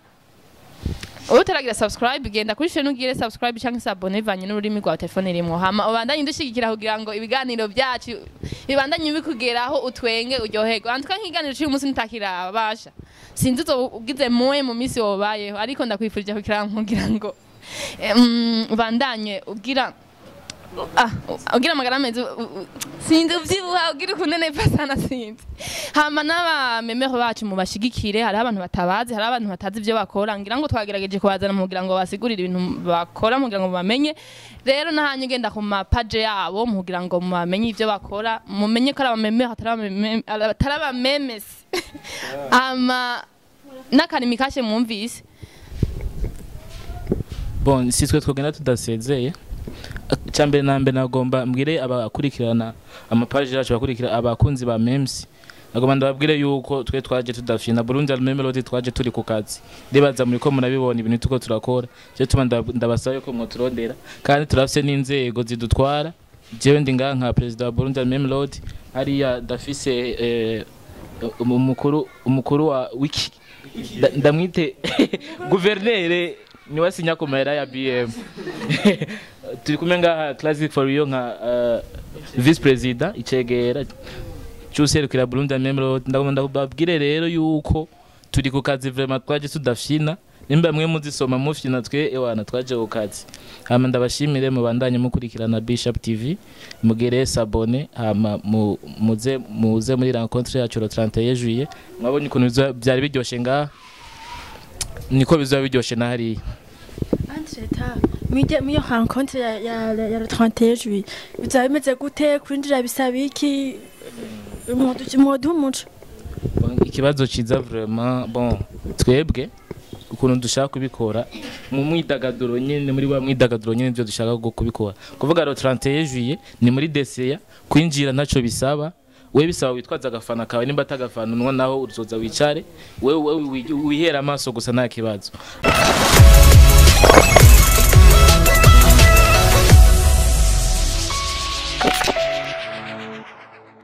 utaragira subscribe genda kuri chaîne ugire subscribe cyangwa se abonner bivanye n'ururimi rwa telefone irimo hama ubandanye dushigikira kugira ngo ibiganiro byacu bibandanye bikugeraho utwenge uryoherwe antuka nk'iganiro cy'uyu munsi ntakiraba basha sinzi uzo ugize moye mu minsi wobayeho ariko ndakwifurije kugira ngo ubandanye ugira Ah, ugira amagara meza, sinzi uvyibuha ugira ukunenepa sana, sinzi. Hama n'abamemero bacu mubashigikire. Hariho abantu batabazi, hariho abantu batazi ivyo bakora. Ngira ngo twagerageje kubazana mugira ngo basigurire ibintu bakora, mugira ngo bamenye. Rero n'ahanyu ugenda ku mapaje yabo mugira ngo mubamenye ivyo bakora, mumenye ko ari abamemero, atari abamemesi. Hama n'akarimi kashe mwumvise. Bon, si twe twogenda tudasezeye. Icyambere na mbere, nagomba mbwire abakurikirana amapaji yacu, abakurikira, abakunzi ba memes, nagomba ndababwire yuko twe twaje tudafina Burundi Melody, twaje turi ku kazi. Ndibaza muri ko murabibona ibintu tuko turakora. Je tuma ndabasaba yuko mwoturondera, kandi turafise n'inzego zidutwara. Jewe ndi ngaha nka president wa Burundi Melody, hariya ndafise umukuru wa wiki, ndamwite guverinere, niwe asinya ku mahera ya BM. Turi kumwe ngaha Classic for You nka vice president, icegera cy'userukira Burundi Melody. Ndagomba ndababwire rero yuko turi ku kazi vraiment, twaje tudafyina. Nimba mwe muzisoma mufyina, twe ewana twaje ku kazi. Hama ndabashimire, mubandanye mukurikirana Bishop TV, mugere s'abonner, hama muze muri rencontre yacu le 31 juillet. Mwabonye ukuntu byari biryoshe ngaha, niko bizoba biryoshe na hariya. Entre-temps, miyo rencontre ya le 31 juillet bizaba bimeze gute? Kwinjira bisaba iki? Mwoduha umuco. Bon, ikibazo ciza vraiment. Bon, twebwe ukuntu dushaka kubikora mu mwidagaduro nyene, muri wa mwidagaduro nyene ivyo dushaka kubikora, kuvuga le 31 juillet ni muri DCA. Kwinjira ntaco bisaba. We bisaba witwaza agafana kawe, nimba atagafana unwa naho uzoza wicare wewe wihera amaso gusa, nta kibazo.